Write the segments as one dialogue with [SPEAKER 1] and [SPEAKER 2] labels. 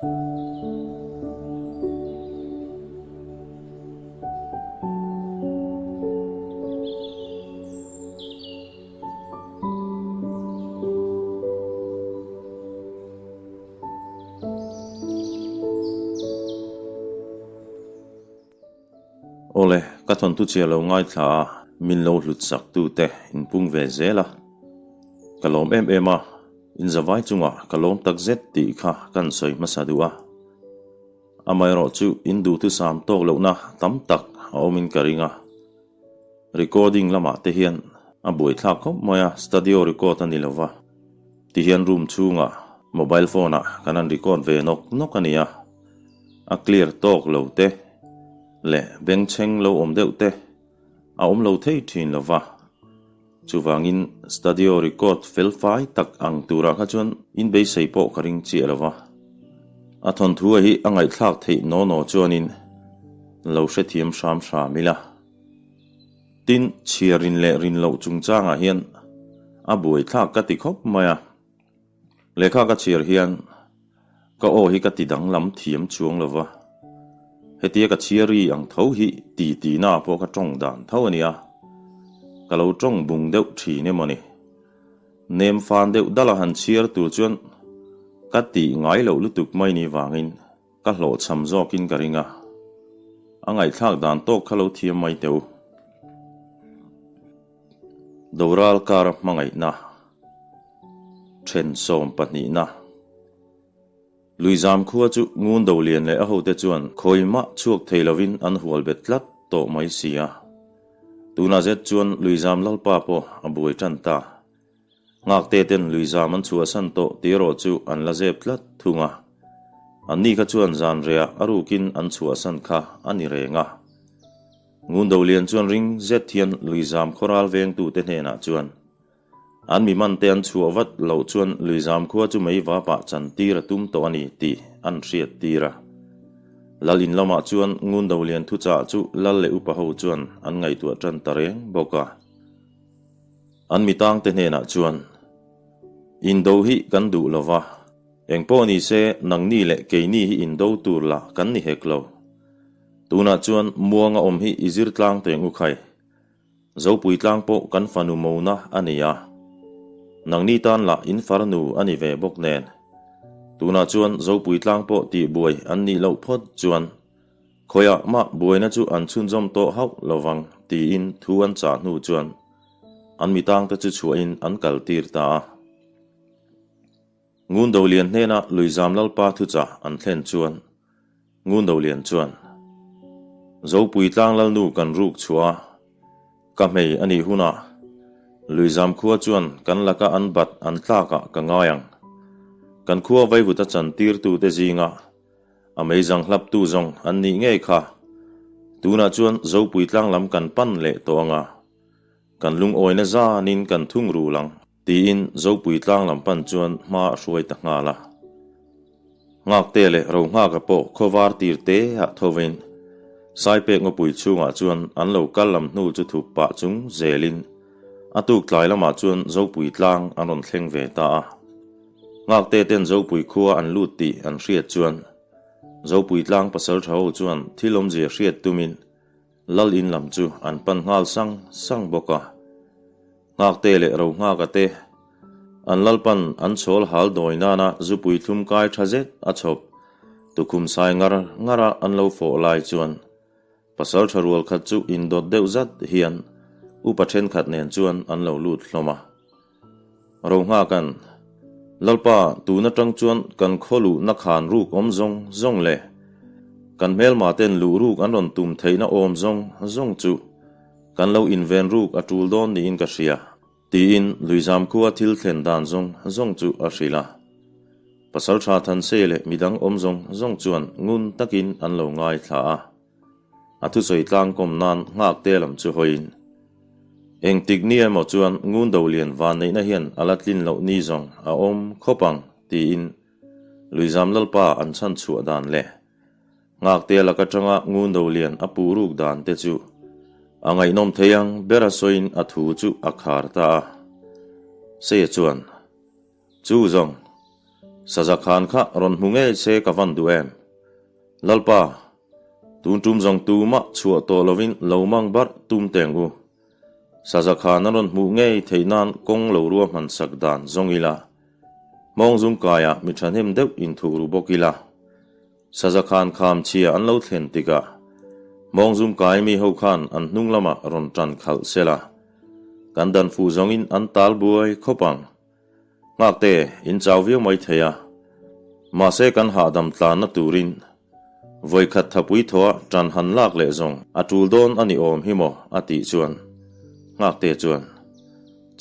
[SPEAKER 1] Awle, ka thawnthu chhia lo ngaithla a, min lo hlut sak tute in pung ve zel a. Ka lawm em em a, in zavai chungah ka lawm tak zet tih kha kan sawi hmasa duh a. Amaherawhchu in duhthusam tawk lohna tam tak a awmin ka ring a. Recording lamah te hian a buaithlak khawp mai a, studio record a ni lo va, ti hian room chhungah mobile phone ah kan han record ve nawk nawk a ni a, a clear tawk lo te leh bengchheng lo awm deuh te a awm lo thei thin lo va, chuvangin studio record fel fai tak ang turah kha chuan inbeisei pawh ka ring chiah lo va, a thawnthu a hi a ngaihthlak theih naw naw chuanin lo hrethiam hram hram ila. Tin, chhiar rin leh rin loh chungchangah hian a buaithlak ka ti khawp mai a. Lehkha ka chhiar hian ka aw hi ka ti danglam thiam chuang lo va, hetia ka chhiar ri ang tho hi ti tihna pawh ka tawng dan tho a nia, ka lo tawng bung deuh thin emaw ni. Nem fan deuh dala han chhiar tur chuan ka tih ngai loh lutuk mai ni vangin Ka hlawhchham zawkin ka ring a, a ngaihthlak dan tawk kha lo thiam mai teh u. Doral kar hmangaihna, Then sawmpahnihna. Luizam khua chu ngun do lian leh a hote chuan khawimah chhuak thei lovin an hual bet tlat tawh mai si a. Tunah zet chuan Luizam Lalpa pawh a buai tan ta. Nghakte ten luizam an chhuahsan tawh tih erawh chu an la zep tlat thung a. Anni kha chuan zan rehah a rukin an chhuahsan kha a ni reng a. Ngundolian chuan ring zet hian luizam khawral vengtute hnenah chuan an mi mante an chhuah vat loh chuan luizam khua chu mei vapah chantir a tum tawh a ni tih an hriat tir a. Lal in lamah chuan Ngundolian thuchah chu lal leh upa ho chuan an ngaihtuah tan ta reng bawk a. An mi tangte hnenah chuan, Indo hi kan duh lo va, engpawh ni se nangni leh keini hi indo tur lah kan ni hek lo. Tunah chuan muanga awm hi i zir tlang teng u khai. Zopui tlang pawh kan fanu mona a ni a, nangni tan lah in farnu a ni ve bawk nen. Tunah chuan Zopui tlang pawh tihbuai an nih loh phawt chuan Khawiah mah buaina chu an chhunzawm tawh hauh lo vang tiin thu an chah hnu chuan an mi tangte chu chhuahin an kal tir ta a. Ngundolian hnena Luizam Lalpa thuchah an thlen chuan Ngundolian chuan, Zopui tlang Lalnu kan ruk chhuah a, ka hmei a nih hunah Luizam khua chuan kan laka an bat an tlakah ka ngai ang. Kan khua vaivuta chantirtute zingah A meizang hlaptu zawng an nih ngei kha. Tunah chuan Zopui tlang lam kan pan leh tawh ang a, kan lungawina zanin kan thung rul ang, tiin Zopui tlang lam pan chuan hma a hruai ta nghal a. Nghakte leh Rohnghaka pawh khawvar tir te ah thovin Saipek ngawpui chhungah chuan an lo kal lam hnu chu thup pah chung zelin a tuk tlai lamah chuan Zopui tlang an rawn thleng ve ta a. Nghakte ten Zopui khua an lut tih an hriat chuan Zopui tlang pasal tha ho chuan thil awmzia hriat tumin Lal in lam chu an pan nghal sang sang bawk a. Nghakte leh Rohnghaka te an Lalpan an chhawl hal dawi nana zupui thlum kai tha zet a chhawp tukhum sai ngar ngara an lo fawh lai chuan Pasal tha rual khat chu indawt deuh zat hian upa thenkhat nen chuan an lo lut hlawm a. Rohnghaka'n, Lalpa, tun atang chuan kan khaw luhna khan ruk awm zawng zawng le, kan hmelma ten luh ruk an rawn tum theihna awm zawng zawng chu kan lo inven ruk a tul dawn niin ka hria, tiin Luizam khua thil thlen dan zawng zawng chu a hrilh a. Pasal tha Thanse leh midang awm zawng zawng chuan ngun takin an lo ngaithla a. A thusawi tlangkawm nan nghakte lam chu hawiin, Engtik ni emaw chuan Ngundolian vanneihna hian a la tlin loh ni zawng a awm khawp ang, tiin Luizam Lalpa an chhan chhuah dan leh nghakte lak atanga Ngundolian a puh ruk dan te chu a ngaihnawm thei ang ber a sawiin a thu chu a khar ta a. Seia chuan, Chu zawng. Saza khan kha rawn hmu ngei se ka van duh em? Lalpa, tun tum zawng tumah chhuah tawh lovin lo mang barh tum teng u. Saza khan a rawn hmuh ngei theih nan kawng lo ruahman sak dan zawng ila, hmawng zum kaiah mi thahnem deuh inthuk ru bawk ila, Saza khan kham chhia an lo thlen tikah hmawng zum kai mi ho khan an hnung lamah rawn tan khalh sela, kan dan fuh zawngin an tal buai khawp ang. Nghakte, in chau viau mai thei a, mahse kan hahdam tlanna turin vawikhat thapui thawha tan han lak leh zawng a tul dawn a ni awm hi maw a tih chuan Nghakte chuan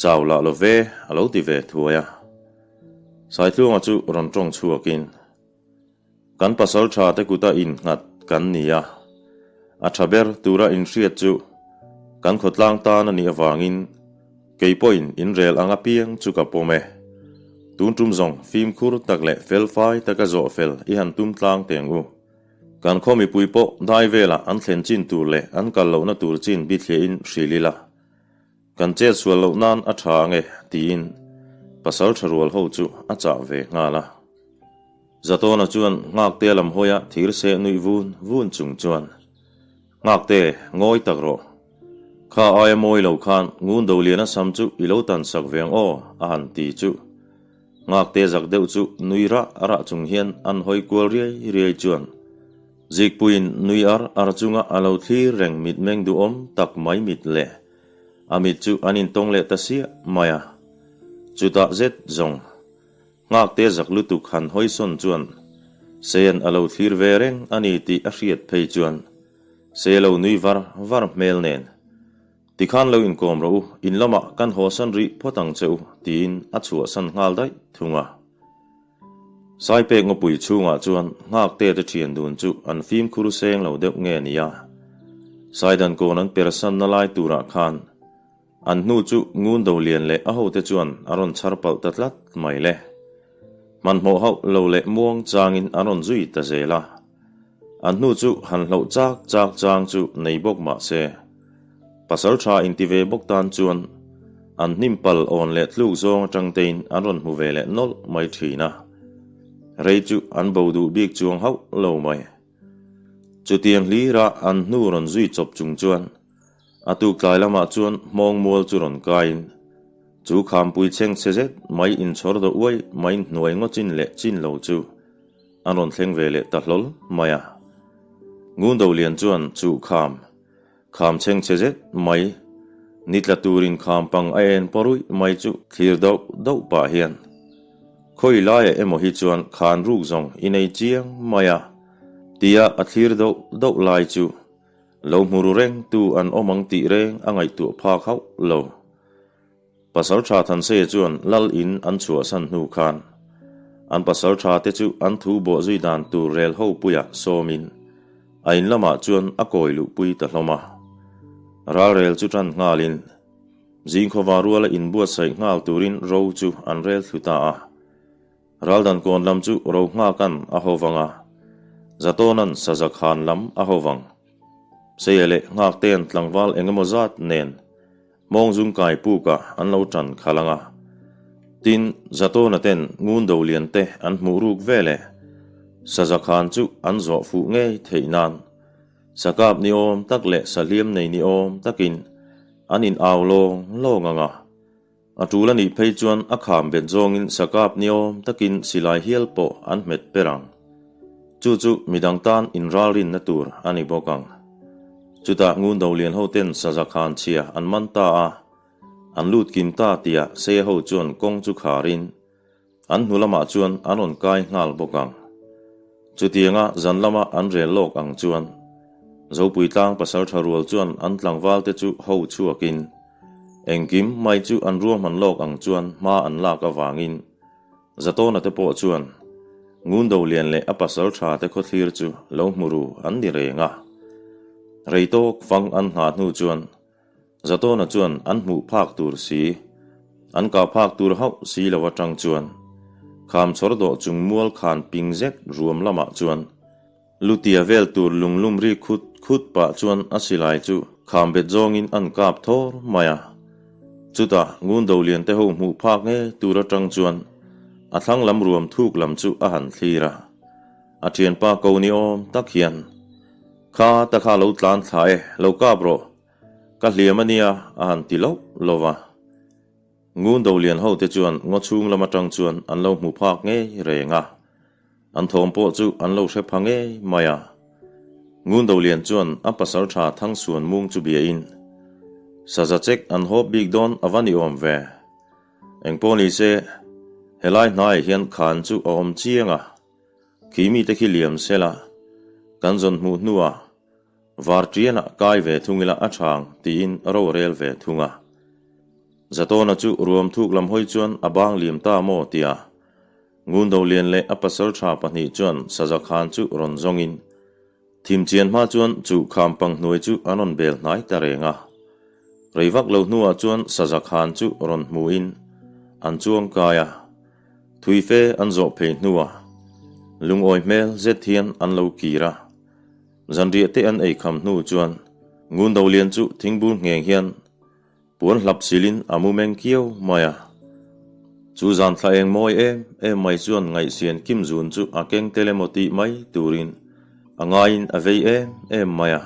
[SPEAKER 1] chau lah lo ve a lo ti ve thuai a. Saitluanga chu rawn tawng chhuakin. Kan pasal tha te kuta innghat kan ni a, a tha ber tura inhriat chu kan khawtlang tan a nih avangin kei pawhin inrel ang apiang chu ka pawm e. Tun tum zawng fimkhur tak leh felfai taka zawh fel i han tum tlang teng u. Kan khaw mipui pawh dai velah an thlen chin tur leh an kal lohna tur chin bithliahin hrilh ila. Kan chet sual loh nan a tha ange tiin pasal tha rual ho chu a chah ve nghal a. Zatawna chuan Nghakte lam hawia thir seh nuih vun vun chung chuan, Nghakte, ngawi tak rawh. Kha aia mawi lo khan Ngundoliana sam chu i lo tan sak ve ang aw a han ti chu. Nghakte zak deuh chu nui rah rah chung hian an hawi kual riai riai chuan Zikpuiin nui ar ar chunga a lo thlir reng mitmeng duhawm tak mai mit leh a mit chu an intawng leh ta siah mai a. Chutah zet zawng Nghakte zak lutuk han hawisawn chuan Sean a lo thlir ve reng a ni tih a hriat phei chuan Se lo nui var var hmel nen Tikhan lo inkawm rawh u, in lamah kan hawsan rih phawt ang che u tiin a chhuahsan nghal daih thung a. Saipek ngawpui chhungah chuan Nghakte te thian dun chu an fimkhur seng lo deuh nge nia. Saidan kawn an persanna lai turah khan An hnu chu Ngundolian leh a hote chuan a rawn chhar palh ta tlat mai le. Hmanhmawh hauh lo leh muang changin an rawn zui ta zel a. An hnu chu han hloh chak chak chang chu nei bawk mah se, pasal tha inti ve bawk tan chuan an hnim pal awn leh tluk zawng atang tein an rawn hmu ve leh nawlh mai thin a. Rei chu an bo duh bik chuang hauh lo mai. Chutiang hlira an hnu rawn zui chawp chung chuan A tuk tlai lamah chuan hmawng mual chu rawn kaiin, chu khampui chheng chhe zet mai inchhawr dawh uai mai hnuai ngaw chin leh chin lo chu an rawn thleng ve leh ta hlawl mai a. Ngundolian chuan chu kham, kham chheng chhe zet mai ni tla turin kham pang a en pawruih mai chu thlir dauh dauh pah hian, Khawi laiah emaw hi chuan khan ruk zawng i nei chiang mai a, tia a thlir dauh dauh lai chu Lo hmu ru reng tu an awm ang tih reng a ngaihtuah phak hauh lo. Pasal tha Thanseia chuan Lal in an chhuahsan hnu khan an pasal tha te chu an thu bawh zui dan tur rel ho puiah sawmin a in lamah chuan a kawi luhpui ta hlawm a. Ralrel chu tan nghalin zingkhawva ruala inbuatsaih nghal turin ro chu an rel thlu ta a. Raldan kawn lam chu ro nghakan a ho vang a, Zatawnan saza khan lam a ho vang. Seia leh nghakte'n tlangval eng emaw zat nen hmawng zung kai pukah an lo tan khalh ang a. Tin, Zatawna ten ngun do lian te an hmuh ruk ve leh saza khan chu an zawh fuh ngei theih nan sakap ni awm tak leh sahliam nei ni awm takin an in au lawng lawng ang a. A tul a nih phei chuan a kham bet zawngin sakap niawm takin silai hial pawh an hmet per ang. Chu chu midang tan inralrinna tur a ni bawk ang. Chutah Ngundolian hoten saza khan chhia an man ta a, an lut kim ta tia Seia ho chuan kawng chu kharin an hnu lamah chuan an rawn kai nghal bawk ang. Chutianga zan lama an rel lawk ang chuan Zopuitlang pasaltha rual chuan an tlangvalte chu ho chhuakin Engkim mai chu an ruahman lawk ang chuan hma an lak avangin Zatawna te pawh chuan Ngundolian leh a pasal tha te khawthlir chu lo hmu ru an ni reng a. Rei tawk fang an nghah hnu chuan Zatawna chuan an hmuh phak tur si, an kah phak tur hauh si lo atang chuan kham chhawr dawh chung mual khan ping zet ruam lamah chuan Lutia vel tur lunglum ri khut khut pah chuan a silai chu kham bet zawngin an kap thawr mai a. Chutah Ngundolian te ho hmuh phak ngei tur atang chuan. A thlang lam ruam thuk lam chu a han thlir a. A thianpa ko ni awm tak hian, Kha ta kha lo tlan thla e, lo kap rawh. Ka hliam a nia, a han ti loh lo va. Ngun Dolian hote chuan ngaw chhung lam atang chuan an lo hmu phak ngei reng a. An thawm pawh chu an lo hre pha ngei mai a. Ngun Dolian chuan a pasal tha Thangsuan mung chu biain, Saza chek an hawp bik dawn a va ni awm ve. Engpawh ni se, helai hnaiah hian khan chu a awm chiang a. Khi mite khi liam sela, kan zawn hmuh hnuah Varṭianah kai ve thung ila a ṭhang tiin ro a rel ve thung a. Zatawna chu ruam thuk lam hawi chuan a bang liam ta maw tia Ngundolian leh a pasalṭha pahnih chuan saza khan chu rawn zawngin thimchian hma chuan chu kham pang hnuai chu an rawn bel hnai ta reng a. Rei vak lo hnuah chuan saza khan chu rawn hmuin an chuang kai a. Thui fe an zawh phei hnuah lungawi hmel zet hian an lo kir a. Zanriah te an ei kham hnu chuan Ngundolian chu thingbul ngheng hian puan hlap silin a mu meng kiau mai a. Chu zan thla eng mawi em em mai chuan ngaihsian kim zun chu a keng tel emaw tih mai turin a ngaiin a vei em em mai a.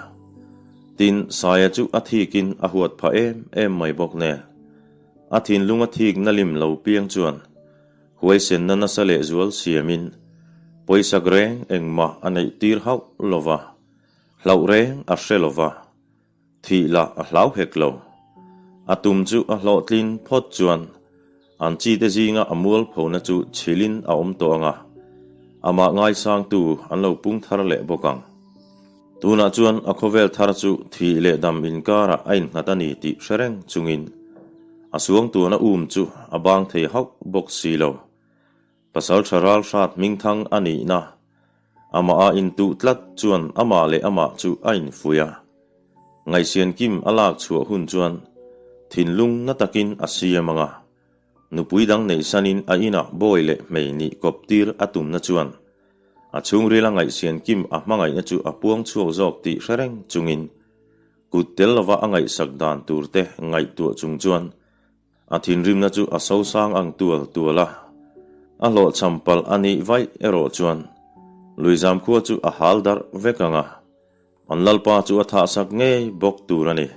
[SPEAKER 1] Tin, Saia chu a thikin a huat phah em em mai bawk nen. A thinlung a thik na lim lo piang chuan Huaisenna nasa leh zual siamin pawisak reng engmah a neih tir hauh lo va, hlauh reng a hre lo va, thih lah a hlau hek lo. A tum chu a hlawhtlin phawt chuan an chite zinga a mualphona chu chhilin a awm tawh ang a, amah ngaisangtu an lo pung thar leh bawk ang. Tunah chuan a khawvel thar chu thih leh dam inkarah a innghat a ni tih hre reng chungin a suangtuahna um chu a bang thei hauh bawk si lo. Pasal tha ral hrat hmingthang a nihna, amah a intuh tlat chuan amah leh amah chu a infuih a. Ngaihsian kim a lak chhuah hun chuan thinlung na takin a siam ang a, nupui dang neihsanin a inah bawi leh hmei nih kawp tir a tumna chuan a chhungrila ngaihsian kim a hmangaihna chu a puang chhuak zawk tih hre reng chungin Kut tel lova a ngaihsak dan tur te ngaihtuah chung chuan a thinrimna chu a sosang ang tual tual a. A hlawhchham palh a nih vaih erawh chuan Luizam khua chu a hal darh vek ang a, an lalpa chu a thahsak ngei bawk tur a ni.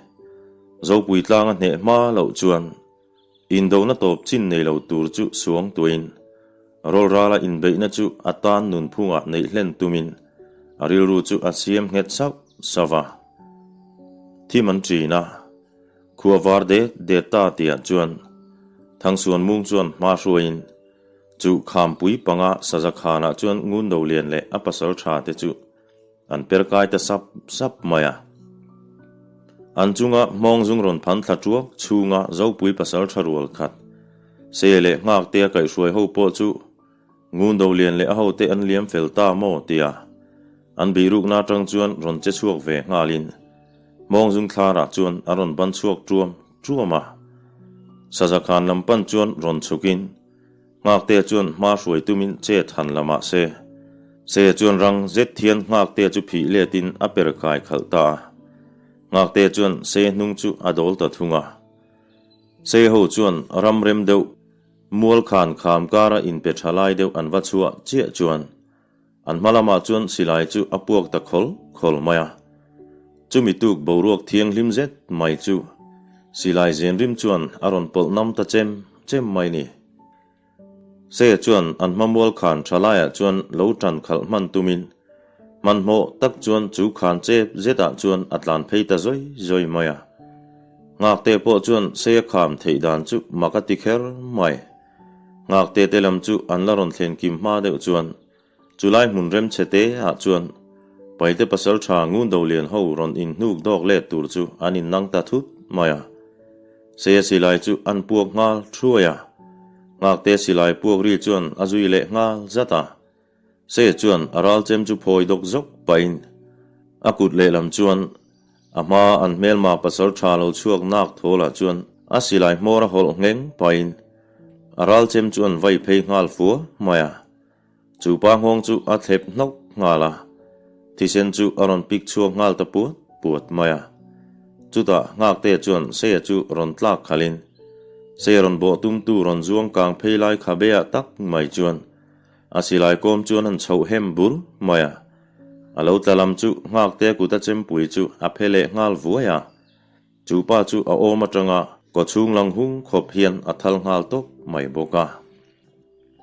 [SPEAKER 1] Zopui tlang a hneh hma loh chuan indona tawp chin nei lo tur chu suang tuahin rawlrala inbeihna chu a tan nunphungah neih hlen tumin a rilru chu a siam nghet sauh sauh va. Thim an ṭin a, khua var det det ta tihah chuan Thangsuan mung chuan hma hruaiin chu khampui panga saza khanah chuan Ngundolian leh a pasal ṭha te chu an per kai ta sap sap mai a. An chunga hmawng zung rawn phan thla ṭuak chhunga Zopui pasal ṭha rual khat, Se leh Nghaktea kaihhruai ho pawh chu Ngundolian leh a hote an liam fel ta maw tia an bihrukna atang chuan rawn che chhuak ve nghalin Hmawngzung thlarah chuan a rawn ban chhuak ṭuam ṭuam a. Saza khan lam pan chuan rawn chhukin Nghaktea chuan hma hruai tumin chet han la mah se. Seia chuan rang zet thian Nghaktea chu phih letin a per kai khalh ta a. Nghaktea chuan Seia hnung chu a dawl ta thung a. Seia ho chuan ram rem deuh Mual khan kham kara inpe tha lai deuh an va chhuah chiah chuan an hma lamah chuan silai chu a puak ta khawl khawl mai a. Chumi tuk boruak thianghlim zet mai chu silai zen rim chuan a rawn pawlh nam ta chem chem mai ni. Seia chuan an hma mual khan tha laiah chuan lo tan khalh hman tumin hmanhmawh tak chuan chu khan chep zetah chuan a tlan phei ta zawi zawi mai a. Nghakte pawh chuan sei a kham theih dan chu mak a ti kher mai. Nghakte te lam chu an la rawn thlen kim hma deuh chuan chulai hmun rem chhe te ah chuan Paite pasal tha Ngundolian ho rawn inhnuk dawk let tur chu an innang ta thut mai a. Seia silai chu an puak nghal thuai a. Nghakte silai puak ri chuan a zui leh nghal zat a. Seia chuan a ral chem chu phawi dawk zawk pahin a kut lehlam chuan A hma an hmelma pasal tha lo chhuak nak thawlah chuan a silai hmawr a hawlh ngheng pahin a ral chem chu an vai phei nghal fua mai a. Chu pa nghawng chu a thlep hnawk nghal a, thisen chu a rawn pik chhuak nghal ta puat puat mai a. Chutah Nghaktea chuan Seia chu rawn tlak khalhin. Sei rawn bawh tumtu rawn zuang kang phei lai khabeah tak mai chuan a silai kawm chuan an chhoh hem bur mai a. A lo tla lam chu Nghaktea kuta chempui chu a phe leh nghal vuai a. Chu pa chu a awm atanga kawchhung lang hung khawp hian a thal nghal tawp mai bawk a.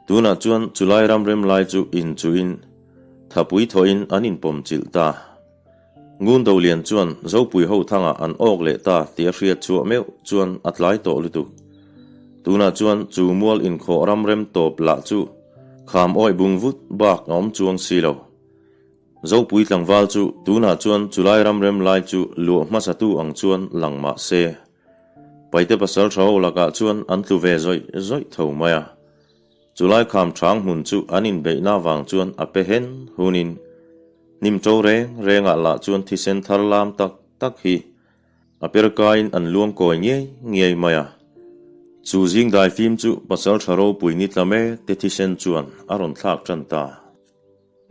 [SPEAKER 1] Tunah chuan chulai ram rem lai chu inchuhin thapui thawhin an inpawm chilh ta. Ngun Dolian chuan Zopui ho thangah an awk leh ta tih a hriat chhuah meuh chuan a tlai tawh lutuk. Tunah chuan chu mual inkhawh ram rem tawp lah chu kham awih bung vut bak a awm chuang si lo. Zopui tlangval chu tunah chuan chulai ram rem lai chu luah hmasatu ang chuan lang mah se. Paite pasal tha ho lakah chuan an tlu ve zawih zawih tho mai a. Chulai kham chang hmun chu an inbeihna vang chuan a pe hen hunin hnim to reng rengah lah chuan thisen thar lam tak tak hi a per kaiin an luang kawi ngiai ngiai mai a. Chu zing daifim chu pasal tha ropui ni tla mek te thisen chuan a rawn thlak tan ta.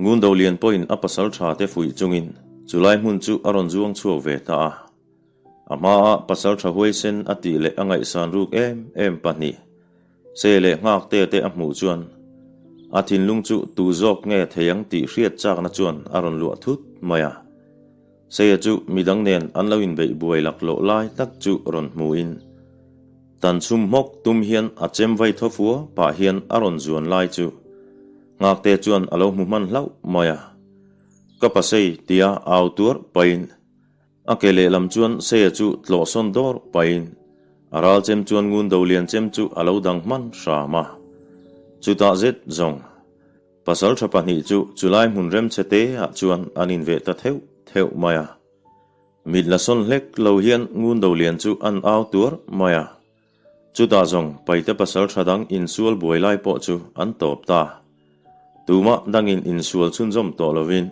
[SPEAKER 1] Ngun Dolian pawhin a pasal tha te fuih chungin chulai hmun chu a rawn zuang chhuak ve ta a. A hmaa pasal tha huaisen a tih leh a ngaihsan ruk em em pahnih, che leh nghak te te a hmuh chuan a thinlung chu tu zawk nge thei ang tih hriat chakna chuan a rawn luah thut mai a. Seia chu midang nen an lo inbeih buai laklawh lai tak chu rawn hmuhin tan chhum hmawk tum hian a chem vai thaw fua pah hian a rawn zuan lai chu Nghakte chuan a lo hmu hman hlauh mai a. Ka pasei tia au tuar pahin A ke lehlam chuan Seia chu tlawh sawn dawr pahin a ral chem chuan ngun do lian chem chu a lo dang hman hram a. Chutah zet zawng, pasal tha pahnih chu chulai hmun remchhe te ah chuan an inveh ta theuh theuh mai a. Mit la sawn hlek lo hian ngun do lian chu an au tuar mai a. Chutah zawng Paite pasal tha dang insual buai lai pawh chu an tawp ta. Tumah dangin insual chhunzawm tawh lovin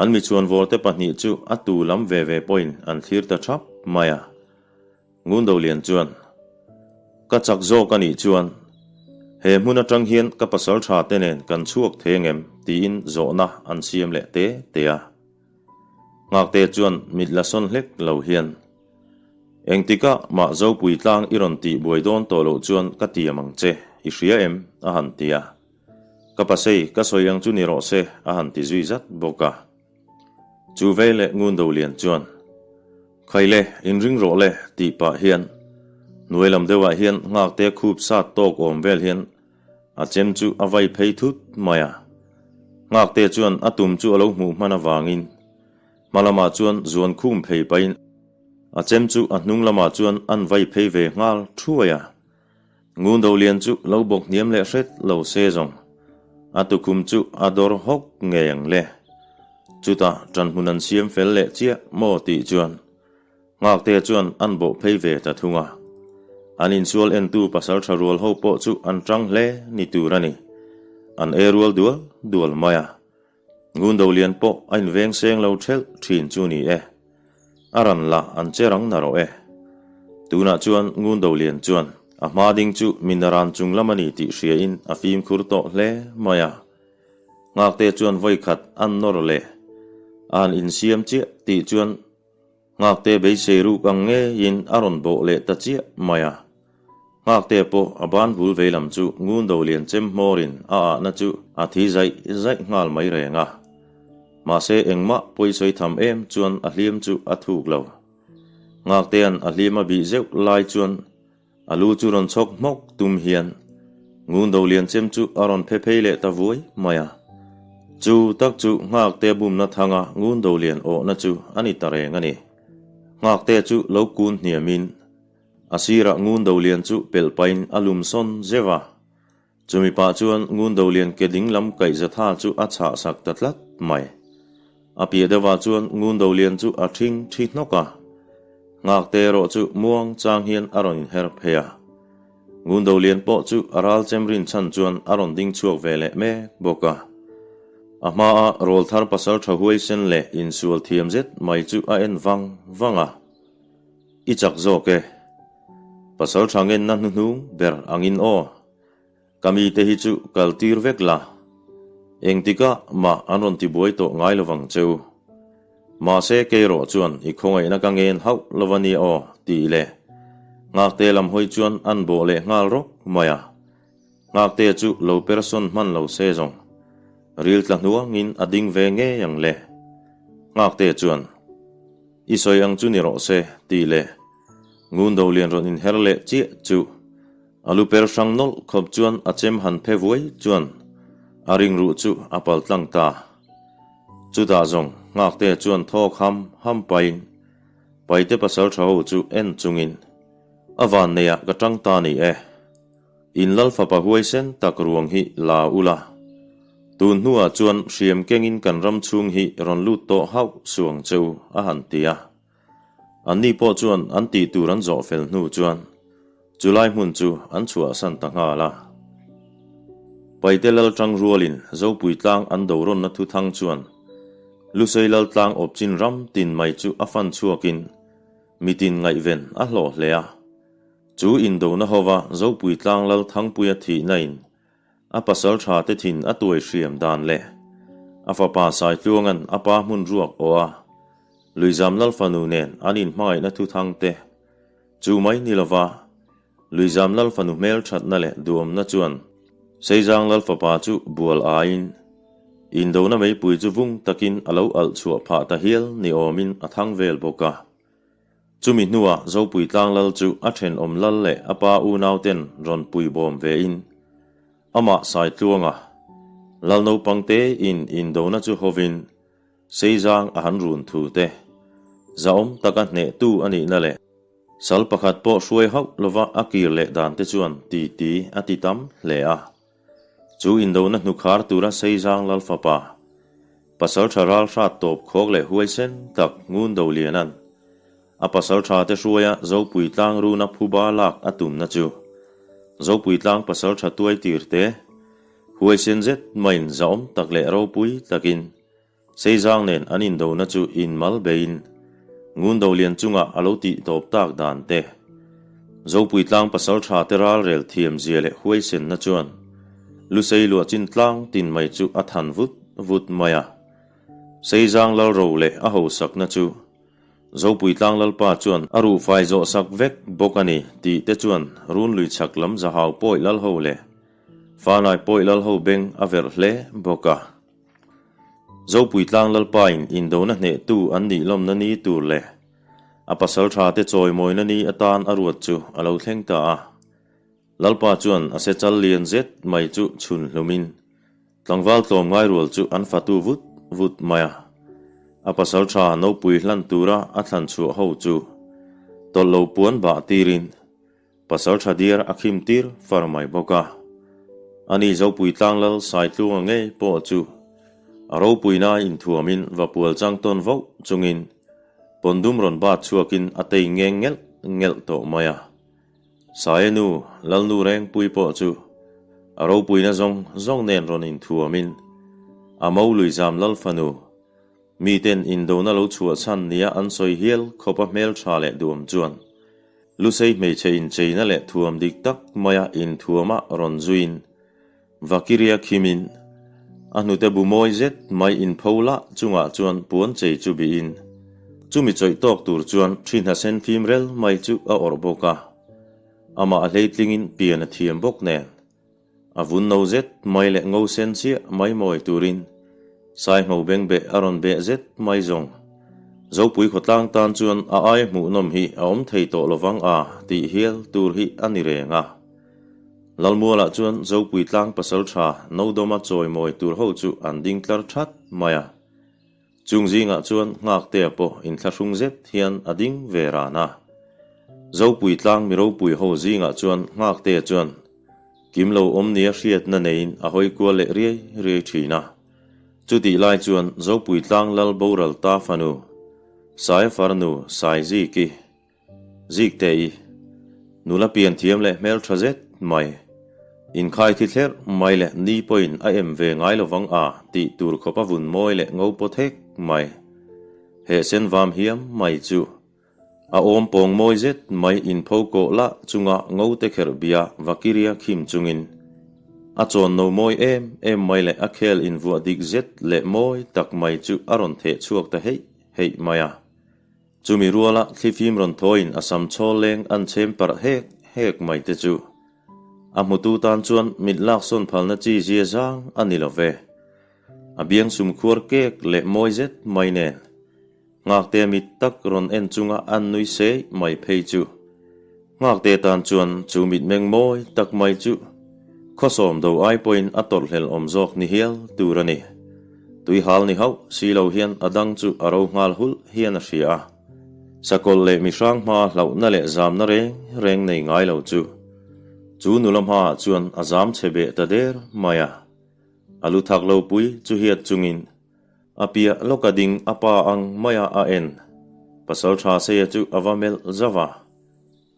[SPEAKER 1] an mi chhuanvawrte pahnih chu a tu lam ve ve pawhin an thlir ta thap mai a. Ngundolian chuan, Ka chak zawk a nih chuan he hmun atang hian ka pasal tha te nen kan chhuak thei angem? tiin zawhna an siam leh te te a. Nghakte chuan mit la sawn hlek lo hian, Engtikah mah Zopui tlang i rawn tih buai dawn tawh loh chuan ka tiam ang che, i hria em? a han ti a. Ka pasei, ka sawi ang chu ni rawh se, a han ti zui zat bawk a. Chu vei leh Ngundolian chuan, Khaile, inring rawh le, tih pah hian hnuai lam deuhah hian nghakte khup sat tawk awm vel hian a chem chu a vai phei thut mai a. Nghakte chuan a tum chu a lo hmuh hman avangin Hma lamah chuan zuan khum phei pahin a chem chu a hnung lamah chuan an vai phei ve nghal thuai a. Ngundo lian chu lo bawk hniam leh hret lo se zawng a tukhum chu a dawr hawk ngei ang le. Chutah ṭanhmun an siam fel leh chiah maw tih chuan Nghaktea chuan an bawh phei ve ta thung a. An insual entu pasal ṭha rual ho pawh chu an ṭang hle ni tur a ni. An e rual dual dual mai a. Ngundolian pawh a inveng seng lo ṭhelh ṭhin chu ni e. A ran lah an che rang na rawh e. Tunah chuan Ngundolian chuan a hma ding chu minaran chung lam a ni tih hriain a fimkhur tawh hle mai a. Nghakte chuan vawikhat an nawr leh a han insiam chiah tih chuan Nghakte beisei ruk ang ngeiin a rawn bawh leh ta chiah mai a. Nghakte pawh a ban bul vei lam chu ngun do lian chem hmawrin a ahna chu a thi zaih zaih nghal mai reng a. Mahse engmah pawisawi tham em chuan a hliam chu a thuk lo. Nghaktea'n a hliam a bih zeuh lai chuan A lu chu rawn chhawk hmawk tum hian Ngundo lian chem chu a rawn phe phei leh ta vuai mai a. Chu tak chu Nghakte bumna thanga Ngundo lian awhna chu a ni ta reng a ni. Nghakte chu lo kun hniamin a sirah Ngundo lian chu pelh pahin a lum sawn zeuh a. Chumi pah chuan Ngundo lian ke ding lam kaih zatha chu a chhah sak ta tlat mai. A piah deuhah chuan Ngundo lian chu a ṭhing ṭhi hnawk a. Nghakte erawh chu muang chang hian a rawn inher phei a. Ngundo lian pawh chu a ral chem rin chhan chuan a rawn ding chhuak ve leh mek bawk a. A hmaa rawlthar pasal ṭha huaisen leh insual thiam zet mai chu a en vang vang a. I chak zawk e. Pasal ṭha ngenna hnuhnung ber angin aw. Ka mite hi chu kal tir vek la, engtikah mah an rawn tibuai tawh ngai lovang che u. Mahse kei rawh chuan i khawngaihna ka ngen hauh lo a nia aw, tih leh. Nghakte lam hawi chuan an bawh leh nghal rawk mai a. Nghakte chu lo persawn hman lo se zawng. Ril tla hnuangin a ding ve ngei ang le. Nghakte chuan, I sawi ang chu ni rawh se, tih leh Ngundolian rawn inher leh chiah chu a lu per hrang nawlh khawp chuan a chem han phe vuai chuan a ringruh chu a pal tlang ta. Chutah zawng Nghakte chuan thawk ham ham pahin Paite pasal tha ho chu en chungin a vanneiah ka tang ta ni e. In lal fapa huaisen tak ruang hi la ula. Tun hnuah chuan hriam kengin kan ram chhung hi rawn lut tawh hauh suang che u a han ti a. Anni pawh chuan an tih tur an zawh fel hnu chuan chulai hmun chu an chhuahsan ta nghal a. Paite lal tang rualin Zopui tlang an do rawnna thu thang chuan Lusei lal tlang awp chin ram tin mai chu a fan chhuakin mitin ngaihven a hlawh hle a. Chu indona hova Zopui tlang lal Thangpuia thihna in A pasal tha te thin a tuai hriam dan leh a fapa Saitluanga'n a pa hmun ruak aw a Luizam Lalfanu nen an inhmangaihna thu thang te chu mai ni lova Luizam Lalfanu hmel thatna leh duhawmna chuan Seizang Lalfapa chu bual aiin indona meipui chu vung takin a lo alh chhuah phah ta hial ni awmin a thang vel bawk a. Chumi hnuah Zopui Tlanglal chu a thenawm lal leh a pa unauten rawn pui bawm vein amah Saitluanga lal naupang tein indona chu hovin Seizang a han run thu te zahawm taka hnehtu a nihna leh sal pakhat pawh hruai hauh lova a kir leh dan te chuan titi a ti tam hle a. Chu indona hnukhar tura Seizang lal fapa Pasalṭha ral hrat tawp khawk leh huaisen tak Ngundolianan a pasalṭha te hruaia Zopui tlang runa phuba lak a tumna chu Zopui tlang pasalṭha tuai tir te huaisen zet maiin zahawm tak leh ropui takin Seizang nen an indona chu inmal beiin Ngundolian chungah a lo tih tawp tak dan te Zopui tlang pasalṭha te ral rel thiam zia leh huaisenna chuan Lusei luah chin tlang tin mai chu a than vut vut mai a. Seizang Lalro leh a hosakna chu Zopui tlang Lalpa chuan a ruhfai zawhsak vek bawk a ni tih te chuan Runlui chhak lam Zahau pawi Lalho leh Fanai pawi Lalho beng a verh hle bawk a. Zopui tlang Lalpain indona hnehtu an nih lawmna ni tur leh a pasaltha te chawimawina ni atan a ruat chu a lo thleng ta a. Lalpa chuan a se chal lian zet mai chu chhun hlumin tlangval tlawmngai rual chu an fatu vut vut mai a. A pasaltha nopui hlan tura a thlan chhuah ho chu tawlh lo puan bah tirin Pasalṭha diar a khim tir far mai bawk a. Ani Zopui Tlanglal Saitlunga ngei pawh chu a ropuina inthuamin vapual chang tawn voh chungin pawndum rawn bat chhuakin a tei ngeng ngelh ngelh tawh mai a. Saia nu Lalnu Rengpui pawh chu a ropuina zawng zawng nen rawn inthuamin a mo Luizam Lalfanu miten indona lo chhuah chhan nia an sawi hial khawpa hmelṭha leh duam chuan Lusei hmeichhe incheina leh thuam dik tak maia inthuama rawn zuiin Vakiria khimin a hnute bu mawi zet mai inpho lah chungah chuan puan chei chu bihin chumi chawih tawk tur chuan thi hna sen fim rel mai chu a awrh bawk a, amah a hleitlingin pian a thiam bawk nen. A vun no zet mai leh ngo sen chiah mai mawi turin Saihmo bengbeh a rawn beh zet mai zawng. Zopui khawtlang tan chuan a ai hmuhnawm hi a awm thei tawh lovang a tih hial tur hi a ni reng a. Lalmualah chuan Zopui tlang pasal tha Nodawma chawimawi tur ho chu an ding tlar that mai a. Chung zingah chuan Nghaktea pawh inthlahrung zet hian a ding ve ran a. Zopui tlang mi ropui ho zingah chuan Nghaktea chuan kim lo awm nia hriatna neiin a hawi kual leh riai riai thin a. Chutih lai chuan Zopui tlang lal boral ta fanu, Saia farnu Saiziki, Ziktei, nula pian thiam leh hmel tha zet mai, inkhai thi thlerh mai leh ni pawhin a em ve ngai lovang a tih tur khawp a vun mawi leh ngo paw thek mai. He sen vam hiam mai chu a awm pawng mawi zet mai inpho kawh lah chunga ngo te kherh bia vakiria khim chungin a chawn no mawi em em mai leh a khel invuah dik zet leh mawi tak mai chu a rawn theh chhuak ta heih heih mai a. Chumi ruala thlifim rawn thawiin a sam chhawl leng an chhem parh hek hek mai te chu a hmutu tan chuan mit laksawn phalna chi zia zang a ni lo ve. A biang sum khuar kek leh mawi zet mai nen Nghakte mit tak rawn en chunga an nui sei mai phei chu. Nghakte tan chuan chu mitmeng mawi tak mai chu khawsawm do ai pawhin a tawrhhlel awm zawk ni hial tur a ni. Tuihal ni hauh si lo hian a dang chu a ro nghal hulh hian a hria a. Sakawlh leh mihrang hmaa hlauhna leh zamna reng reng nei ngai lo chu chu nula hmaah chuan a zam chhe beh ta der mai a. A lu thak lo pui chu hiat chungin A piah lawka ding a pa ang maia a en. Pasal tha Seia chu a va melh zauh a.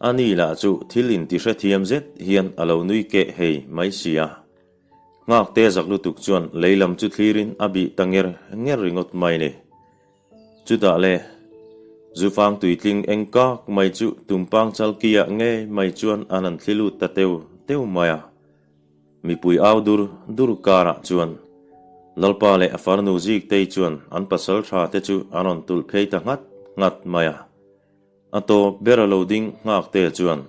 [SPEAKER 1] A ni lah chu thil inti hrethiam zet hian a lo nui keh hei mai si a. Nghakte zak lutuk chuan lei lam chu thlirin a bih ta nger nger ringawt mai ni. Chutah le, Zufang tuitling eng kak mai chu tumpang chalkiah ngei mai chuan an han thli lut ta teu teu mai a. Mipui au dur dur karah chuan Lalpa leh a farnu Ziktei chuan an pasal tha te chu an rawn tulh phei ta nghat nghat mai a. A tawp ber a lo ding nghak te chuan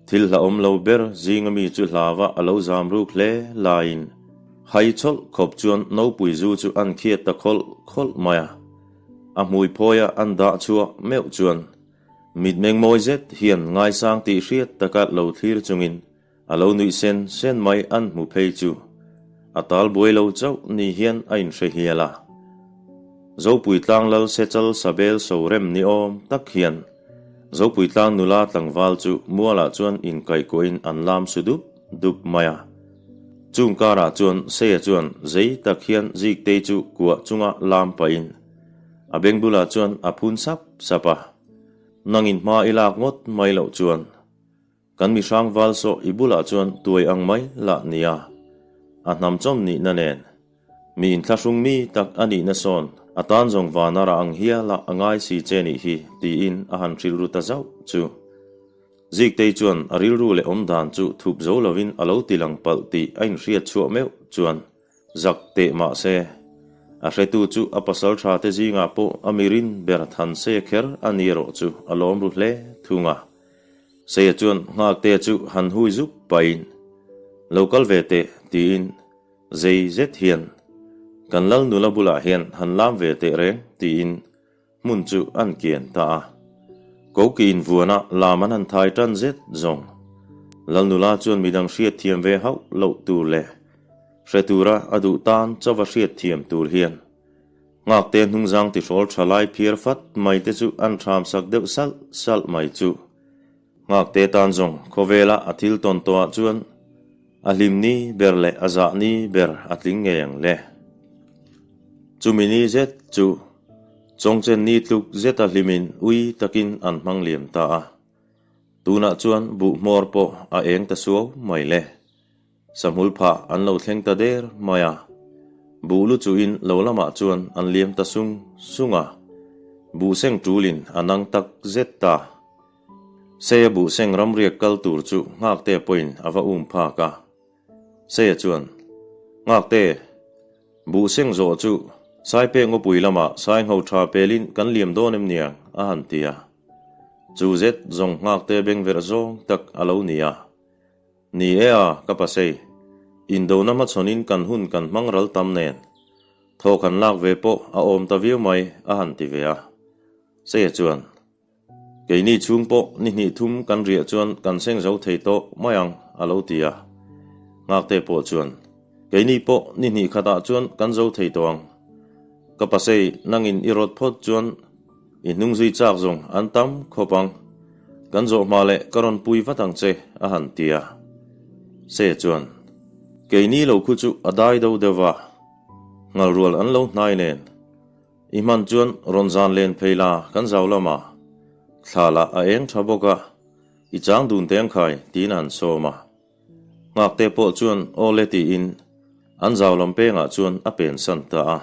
[SPEAKER 1] thil hlauhawm lo ber zinga mi chu hlava a lo zam ruk hle laiin hai chawlh khawp chuan nopui zu chu an khiat ta khawlh khawlh mai a. A hmui phawia an dah chhuah meuh chuan mitmeng mawi zet hian ngaisang tih hriat taka lo thlir chungin A lo nuih sen sen mai an hmu phei chu a tal buai lo chauh ni hian a inhre hial a. Zopui tlang lal sechal sabel so rem ni awm tak hian Zopui tlang nula tlangval chu mualah chuan inkaihkuahin an lam su dup dup mai a. Chung karah chuan Seia chuan zei tak hian Ziktei chu kuah chunga lam pahin a beng bulah chuan a phun sap sap a, Nangin hma i lak ngawt mai loh chuan Kan mi hrang val sawh i bulah chuan tuai ang mai lah nia. A hnam chawm nihna nen. Mi inthlahrung mi tak a nihna sawn a tan zawng vana rah ang hialah a ngai si che nih hi tiin a han hrilh ru ta zauh chu. Ziktei chuan a rilru leh awm dan chu thup zo lovin a lo ti lang palh tih a inhriat chhuah meuh chuan zak teh mah se, a hretu chu a pasal tha te zingah pawh a mirin ber than se kher a ni erawh chu a lawm ru hle thung a. Seia chuan Nghaktea chu han hui zup pahin, Lo kal ve teh, tiin zei zet hian, Kan lal nula bulah hian han lam ve teh reng, tiin hmun chu an kian ta a. Kokiin vuana lam an han thai tan zet zawng. Lal nula chuan midang hriatthiam ve hauh loh tur leh hre tura a duh tan chauva hriatthiam tur hian Nghakte hnungzang tihrawl tha lai phiar fat mai te chu an thram sak deuh salh salh mai chu. Nghakte tan zawng khawvela a thil tawn tawhah chuan a hlim ni ber leh a zah ni ber a tling ngei ang le. Chumi ni zet chu Chawngchen ni tluk zeta hlimin ui takin an hmang liam ta a. Tunah chuan buh hmawr pawh a eng ta suau mai le. Sahmul phah an lo thleng ta der mai a, buh lu chuhin lo lamah chuan an liam ta sung sung a, buh seng tulin a nang tak zet ta. Seia buh seng ramriak kal tur chu Nghakte pawhin a va um phak a. Seia chuan, Nghakte, buh seng zawh chu Saipek ngawpui lamah Saingho tha pelin kan liam dawn em niang? a han ti a. Chu zet zawng Nghakte bengverh zawng tak a lo ni a. Ni e a, ka pasei. Indona hmachhawnin kan hun kan hmang ral tam nen. Thaw kan lak ve pawh a awm ta viau mai, a han ti ve a. Seia chuan, Keini chhung pawh ni hnih thum kan riah chuan kan seng zo thei tawh mai ang, a lo ti a. Nghakte pawh chuan, Keini pawh ni hnih khatah chuan kan zo thei tawh ang. Ka pasei, nangin i rawt phawt chuan I hnung zui chak zawng an tam khawp ang. Kan zawh hma leh ka rawn pui vat ang che, a han ti a. Se chuan, Keini lo khu chu a dai do deuh va, ngalrual an lo hnai nen. I hman chuan rawn zan len phei la kan zau lamah thla lah a eng tha bawk a, i chang dun teng khai, tiin a han sawm a. Nghakte pawh chuan aw le tiin an zau lam pengah chuan a pensan ta a.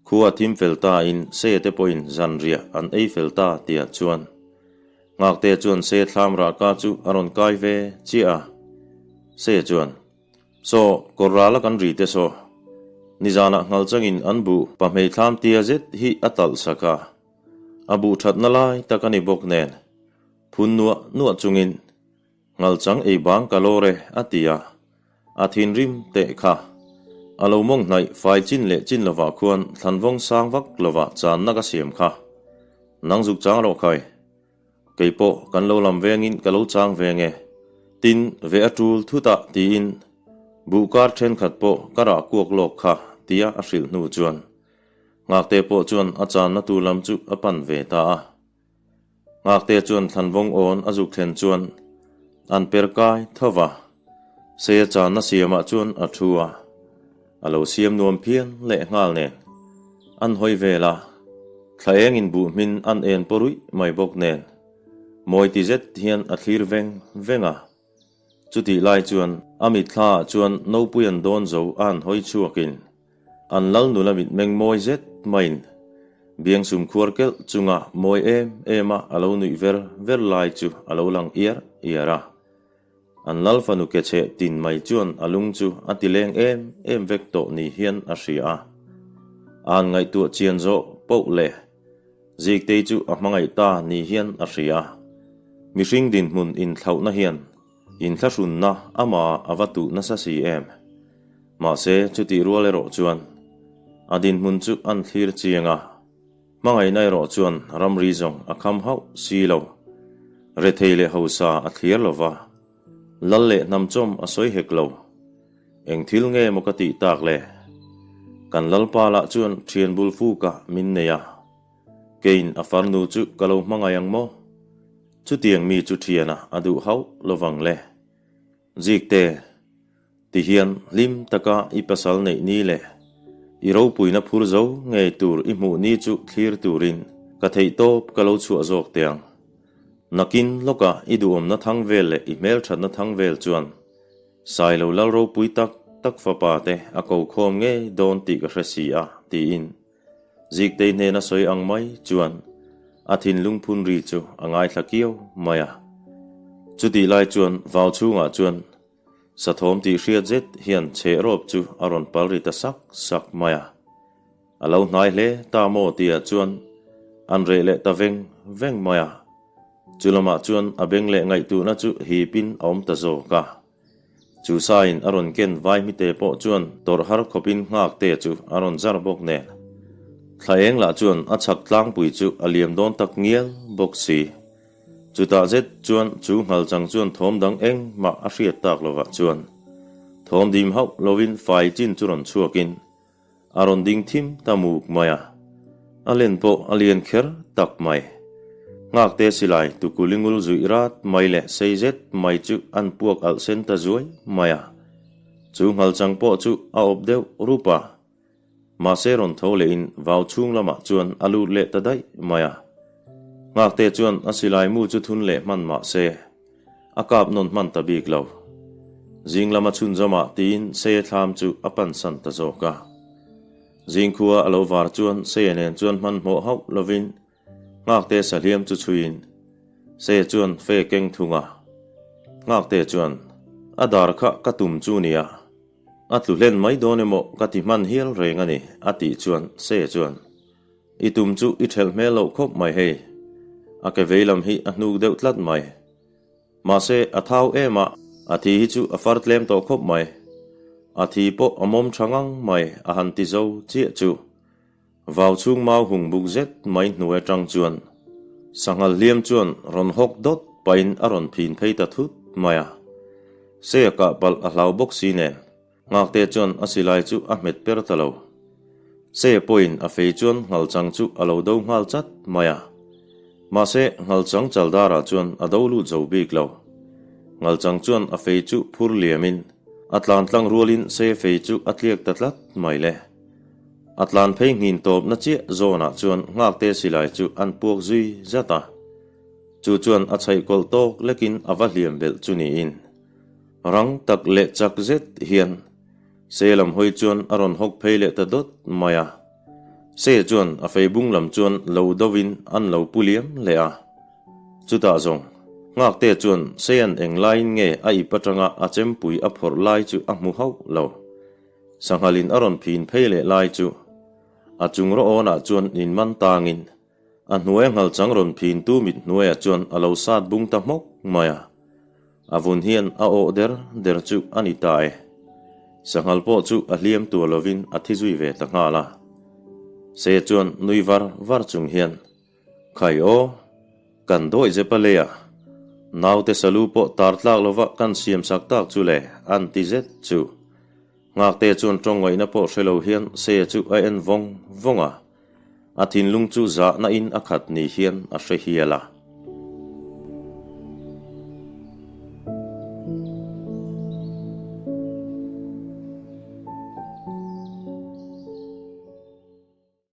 [SPEAKER 1] Khua thim fel ta in se te pawhin zanriah an ei fel ta tihah chuan Nghakte chuan se thlam rahka chu a rawn kai ve chiah a. Se chuan, Saw, kawr rala kan ri te saw. Nizanah nghal changin an buh pahmei thlam tia zet hi a talh sak a. A buh thatna lai tak a ni bawk nen, phun nuah nuah chungin Ngalchang ei bang ka lawr e a ti a, a thinrim teh kha. A lo mawng hnaih fai chin leh chin lovah khuan thlanvawng sang vak lovah channa ka siam kha. Nang zuk chang rawh khai. Kei pawh kan lo lam vengin ka lo chang veng e. Tin, ve a tul thutah tiin buh kar thenkhat pawh ka rah kuak lawk kha tia a hrilh hnu chuan Ngakte pawh chuan a channa tur lam chu a pan ve ta a. Ngakte chuan thlanvawng awn a zuk thlen chuan an per kai tho va, Seia channa siamah chuan a thu a, a lo siam nuam phian leh nghal nen an hawi vel a, thla eng in buh hmin an en paw ruih mai bawk nen mawi ti zet hian a thlir veng veng a. Chutih lai chuan a mitthla ah chuan nopui an dawn zo a han hawi chhuakin An lal nula mitmeng mawi zet maiin biangsum khuar kelh chunga mawi em em a a lo nuih ver ver lai chu a lo lang iar iar a. An lal fanu ke chheh tin mai chuan a lung chu a ti leng em em vek tawh ni hian a hria a. A han ngaihtuah chian zawh poh le Ziktei chu a hmangaih ta ni hian a hria a. Mihring dinhmun inthlauhna hian Inthlahrunna amah a va tuh nasa si em? Mahse, chutih rual erawh chuan a dinhmun chu an thlir chiang a, hmangaihna erawh chuan ramri zawng a kham hauh si lo. Rethei leh hausa a thlir lo va, lal leh hnamchawm a sawi hek lo. Eng thil nge maw ka tih tak le? Kan lalpa lah chuan thian bul fukah min nei a, keiin a farnu chu ka lo hmangaih ang maw? Chutiang mi chu thiana a duh hauh lovang le. Zikte, tihian hlim taka i pasal neih ni leh i ropuina phur zo ngei tur i hmuh ni chu thlir turin ka theihtawp ka lo chhuah zawk teh ang. Nakin lawkah i duhawmna thang vel leh i hmelthatna thang vel chuan Sailo lal ropui tak tak fapa te a ko khawm ngei dawn tih ka hre si a, tiin. Ziktei hnena sawi ang mai chuan a thinlung phun ri chu a ngaithla kiau mai a. Chutih lai chuan vau chhungah chuan sathawm tih hriat zet hian chheh rawp chu a rawn pal ri ta sak sak mai a. A lo hnai hle ta maw tihah chuan an reh leh ta veng veng mai a. Chu lamah chuan a beng leh ngaihtuhna chu hipin a awm ta zawk a. Chu saiin a rawn ken vai hmite pawh chuan tawrh har khawpin nghakte chu a rawn zar bawk nen. Thla eng lah chuan a chhak tlangpui chu a liam dawn tak ngial bawk si. Chutah zet chuan chu nghalchang chuan thawm dang engmah a hriat tak lovah chuan thawm dim hauh lovin fai chin chu rawn chhuakin A rawn ding thim ta muk mai a, a len pawh a lian kher tak mai. Nghakte silai tukulingul zuih rat mai leh sei zet mai chu an puak alh sen ta zuai mai a. Chu nghalchang pawh chu a awp deuh rup a, mahse rawn tho lehin vau chhung lamah chuan a lut leh ta daih mai a. Nghakte chuan a silai mu chu thun leh hman mahse, A kap nawn hman ta bik lo. Zing lama chhunzawmah tiin Seia thlam chu a pansan ta zawk a. Zingkhua a lo var chuan Seia nen chuan hmanhmawh hauh lovin Nghakte sahliam chu chhuiin Seia chuan fe keng thung a. Nghakte chuan, A dar kha ka tum chu nia, a tlu hlen mai dawn emaw ka ti hman hial reng a ni, a tih chuan Seia chuan, I tum chu i ṭhelh hmel loh khawp mai hei. A ke vei lam hi a hnuk deuh tlat mai. Mahse, a thau em a, a thi hi chu a far tlem tawh khawp mai. A thi pawh a mawm ṭha ngang mai a han ti zo chiah chu. Vau chhung mau hung buk zet mai hnuai aṭang chuan sanghal hliam chuan rawn hawk dawt pahin a rawn phin phei ta thut mai a. Seia kah palh a hlau bawk si nen. Nghakte chuan a silai chu a hmet per ta lo. Seia pawhin a fei chuan nghalchang chu a lo do nghal chat mai a. Mahse, nghalchang chaldarah chuan a do lut zo bik lo. Nghalchang chuan a fei chu phur liamin a tlan tlang rualin Seia fei chu a tliak ta tlat mai le. A tlan phei nghin tawpna chiah zawnah chuan Nghakte silai chu an puak zui zat a. Chu chuan a chhaihkawlh tawk lekin a va hliam belh chu niin. Rang tak leh chak zet hian Se lam hawi chuan a rawn hawk phei leh ta dawt mai a. Se chuan a fei bung lam chuan lo dovin an lo pu liam leh a. Chutah zawng, Nghakte chuan Sean eng laiin nge a ip atanga a chempui a phawrh lai chu a hmu hauh lo. Sanghalin a rawn phin phei leh lai chu a chung rawh awnah chuan inman tangin. A hnuaia nghalchang rawn phintu mit hnuaiah chuan a lo sat bung ta hmawk mai a. A vun hian a awh der der chu a ni ta e. Sanghal pawh chu a hliam tur lovin a thi zui ve ta nghal a. Seia chuan nui var var chung hian, Khai aw, kan dawih zepa leia naute salu pawh tar tlak lova kan siam sak tak chu le, an ti zet chu. Nghakte chuan tawng ngaihna pawh hre lo hian Seia chu a en vawng vawng a. A thinlung chu zahna in a khat ni hian a hre hial a.